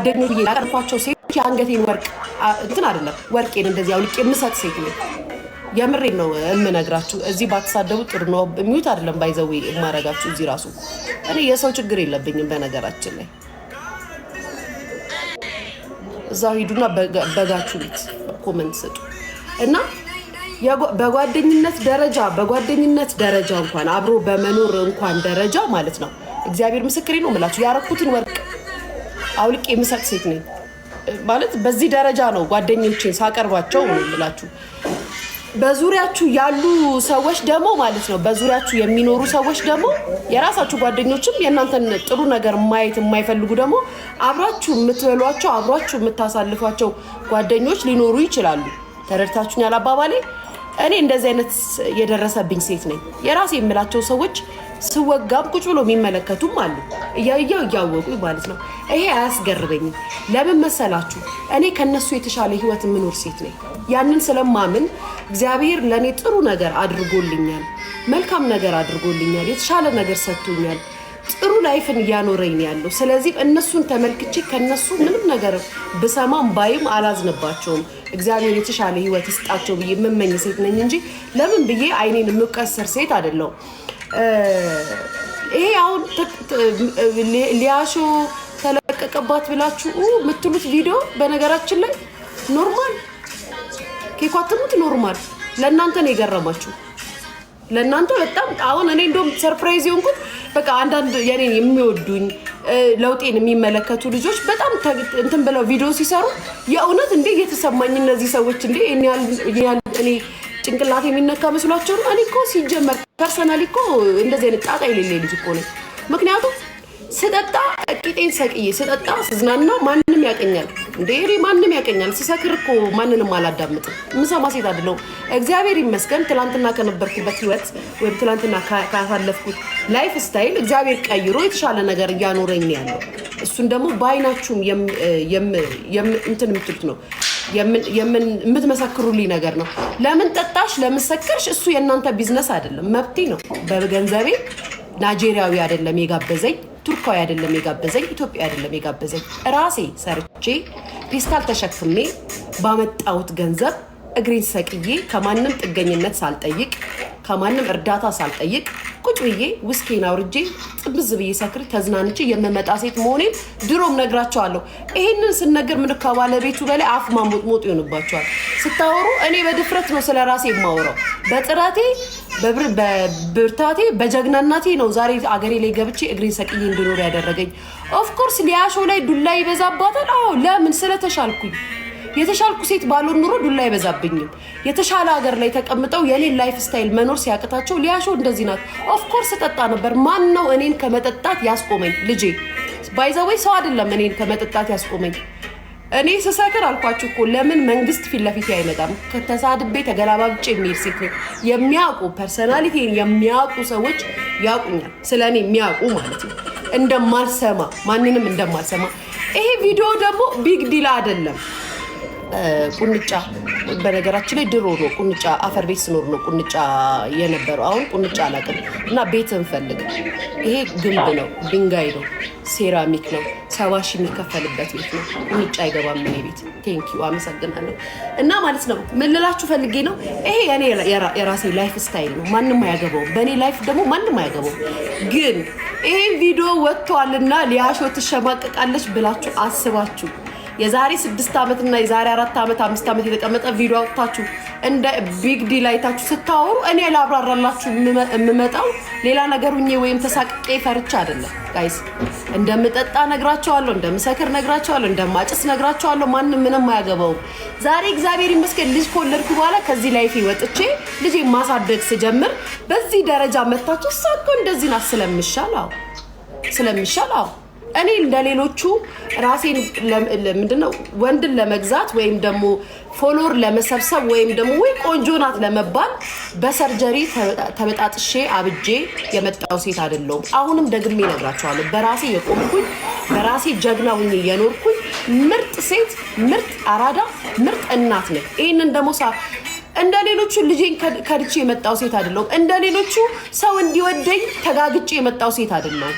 ጓደኞች ያቀርኳቸው ሴቶች የአንገቴን ወርቅ እንትን አይደለም፣ ወርቄን እንደዚህ አውልቄ የምሰጥ ሴት ነኝ። የምሬን ነው የምነግራችሁ። እዚህ ባትሳደቡ ጥሩ ነው። Mute አይደለም by the way የማረጋችሁ። እዚህ ራሱ እኔ የሰው ችግር የለብኝም። በነገራችን ላይ እዛው ሂዱና በጋችሁ ቤት comment ስጡ እና በጓደኝነት ደረጃ እንኳን፣ አብሮ በመኖር እንኳን ደረጃ ማለት ነው። እግዚአብሔር ምስክሬ ነው የምላችሁ፣ ያረኩትን ወርቅ አውልቄ የምሰጥ ሴት ነኝ። ማለት በዚህ ደረጃ ነው ጓደኞቼን ሳቀርባቸው ነው የምላችሁ። በዙሪያችሁ ያሉ ሰዎች ደግሞ ማለት ነው፣ በዙሪያችሁ የሚኖሩ ሰዎች ደግሞ፣ የራሳችሁ ጓደኞችም የእናንተን ጥሩ ነገር ማየት የማይፈልጉ ደግሞ አብራችሁ የምትበሏቸው፣ አብራችሁ የምታሳልፏቸው ጓደኞች ሊኖሩ ይችላሉ። ተረድታችሁኛል አባባሌ? እኔ እንደዚህ አይነት የደረሰብኝ ሴት ነኝ። የራሴ የምላቸው ሰዎች ስወጋም ቁጭ ብሎ የሚመለከቱም አሉ፣ እያየው እያወቁ ማለት ነው። ይሄ አያስገርመኝም። ለምን መሰላችሁ? እኔ ከነሱ የተሻለ ህይወት የምኖር ሴት ነኝ። ያንን ስለማምን እግዚአብሔር ለእኔ ጥሩ ነገር አድርጎልኛል፣ መልካም ነገር አድርጎልኛል፣ የተሻለ ነገር ሰጥቶኛል። ጥሩ life ን እያኖረኝ ነው ያለው። ስለዚህ እነሱን ተመልክቼ ከነሱ ምንም ነገር ብሰማም ባይም አላዝንባቸውም። እግዚአብሔር የተሻለ ህይወት ይስጣቸው ብዬ የምመኝ ሴት ነኝ እንጂ ለምን ብዬ አይኔን የምቀስር ሴት አይደለሁም። ይሄ አሁን ሊያሾ ተለቀቀባት ብላችሁ የምትሉት ቪዲዮ በነገራችን ላይ normal፣ ኬኳ ትሙት normal። ለእናንተ ነው የገረማችሁ። ለእናንተ በጣም አሁን እኔ እንደውም surprise የሆንኩት በቃ አንዳንድ የኔን የሚወዱኝ፣ ለውጤን የሚመለከቱ ልጆች በጣም እንትን ብለው ቪዲዮ ሲሰሩ የእውነት እንዴ እየተሰማኝ፣ እነዚህ ሰዎች እንዴ ያህል እኔ ጭንቅላት የሚነካ መስሏቸው ነው። እኔ እኮ ሲጀመር personally እኮ እንደዚህ አይነት ጣጣ የሌለ ልጅ እኮ ነኝ። ምክንያቱም ስጠጣ፣ ቂጤን ሰቅዬ ስጠጣ፣ ስዝናና ማንም ያቀኛል እንዴ? እኔ ማንም ያቀኛል። ስሰክር እኮ ማንንም አላዳምጥም። የምሰማ ሴት አይደለሁም። እግዚአብሔር ይመስገን ትላንትና ከነበርኩበት ህይወት ወይም ትላንትና ካሳለፍኩት lifestyle እግዚአብሔር ቀይሮ የተሻለ ነገር እያኖረኝ ነው ያለው። እሱን ደግሞ በአይናችሁም እንትን የምትሉት ነው፣ የምትመሰክሩልኝ ነገር ነው። ለምን ጠጣሽ፣ ለምን ሰከርሽ፣ እሱ የእናንተ ቢዝነስ አይደለም፣ መብቴ ነው። በገንዘቤ ናይጄሪያዊ አይደለም የጋበዘኝ፣ ቱርካዊ አይደለም የጋበዘኝ፣ ኢትዮጵያ አይደለም የጋበዘኝ። ራሴ ሰርቼ ፌስታል ተሸክሜ ባመጣሁት ገንዘብ እግሬን ሰቅዬ፣ ከማንም ጥገኝነት ሳልጠይቅ፣ ከማንም እርዳታ ሳልጠይቅ፣ ቁጭ ብዬ ውስኬን አውርጄ ጥምዝ ብዬ ሰክሬ ተዝናንቼ የምመጣ ሴት መሆኔን ድሮም ነግራቸዋለሁ። ይሄንን ስነገር ምን ከባለቤቱ በላይ አፍ ማሞጥሞጥ ይሆንባቸዋል። ስታወሩ እኔ በድፍረት ነው ስለ ራሴ የማወራው። በጥረቴ፣ በብርታቴ፣ በጀግናናቴ ነው ዛሬ አገሬ ላይ ገብቼ እግሬን ሰቅዬ እንድኖር ያደረገኝ። Of course ሊያሾ ላይ ዱላ ይበዛባታል። አዎ፣ ለምን? ስለተሻልኩኝ። የተሻልኩ ሴት ባልሆን ኑሮ ዱላ አይበዛብኝም። የተሻለ ሀገር ላይ ተቀምጠው የኔን lifestyle መኖር ሲያቅታቸው ሊያሾ እንደዚህ ናት። Of course እጠጣ ነበር። ማን ነው እኔን ከመጠጣት ያስቆመኝ? ልጄ። By the way ሰው አይደለም እኔን ከመጠጣት ያስቆመኝ። እኔ ስሰክር አልኳችሁ እኮ ለምን መንግስት ፊት ለፊት አይመጣም? ከተሳድቤ ተገላባብጬ የሚሄድ ሴት ነኝ። የሚያውቁ፣ personality ን የሚያውቁ ሰዎች ያውቁኛል። ስለ እኔ የሚያውቁ ማለት ነው። እንደማልሰማ፣ ማንንም እንደማልሰማ። ይሄ ቪዲዮ ደግሞ big deal አይደለም። ቁንጫ በነገራችን ላይ ድሮ ነው ቁንጫ፣ አፈር ቤት ስኖር ነው ቁንጫ የነበረው። አሁን ቁንጫ አላውቅም። እና ቤት እንፈልግ። ይሄ ግንብ ነው፣ ድንጋይ ነው፣ ሴራሚክ ነው። 70,000 የሚከፈልበት ቤት ነው። ቁንጫ አይገባም እኔ ቤት። Thank you፣ አመሰግናለሁ። እና ማለት ነው ምን ልላችሁ ፈልጌ ነው፣ ይሄ የኔ የራሴ lifestyle ነው። ማንም አያገባውም። በእኔ life ደግሞ ማንም አያገባውም። ግን ይሄን ቪዲዮ ወጥቷልና ሊያሾ ትሸማቀቃለች ብላችሁ አስባችሁ የዛሬ 6 ዓመት እና የዛሬ 4 ዓመት፣ 5 ዓመት የተቀመጠ ቪዲዮ አውጥታችሁ እንደ big deal አይታችሁ ስታወሩ እኔ ላብራራላችሁ የምመጣው ሌላ ነገር ሁኜ ወይም ተሳቅቄ ፈርቻ አይደለም። Guys፣ እንደምጠጣ ነግራቸዋለሁ፣ እንደምሰክር ነግራቸዋለሁ፣ እንደማጭስ ነግራቸዋለሁ። ማንም ምንም አያገባውም። ዛሬ እግዚአብሔር ይመስገን ልጅ ከወለድኩ በኋላ ከዚህ life ወጥቼ ልጄ ማሳደግ ስጀምር በዚህ ደረጃ መታችሁ እሷ እኮ እንደዚህ ናት ስለምሻል፣ አዎ ስለምሻል፣ አዎ። እኔ እንደ ሌሎቹ ራሴን ምንድነው ወንድን ለመግዛት ወይም ደግሞ follower ለመሰብሰብ ወይም ደግሞ ወይ ቆንጆ ናት ለመባል በ surgery ተበጣጥሼ አብጄ የመጣው ሴት አይደለሁም። አሁንም ደግሜ እነግራቸዋለሁ። በራሴ የቆምኩኝ፣ በራሴ ጀግና ሁኜ የኖርኩኝ ምርጥ ሴት፣ ምርጥ አራዳ፣ ምርጥ እናት ነኝ። ይህንን ደግሞ እንደ ሌሎቹ ልጄን ከድቼ የመጣው ሴት አይደለሁም። እንደ ሌሎቹ ሰው እንዲወደኝ ተጋግጬ የመጣው ሴት አይደለሁም።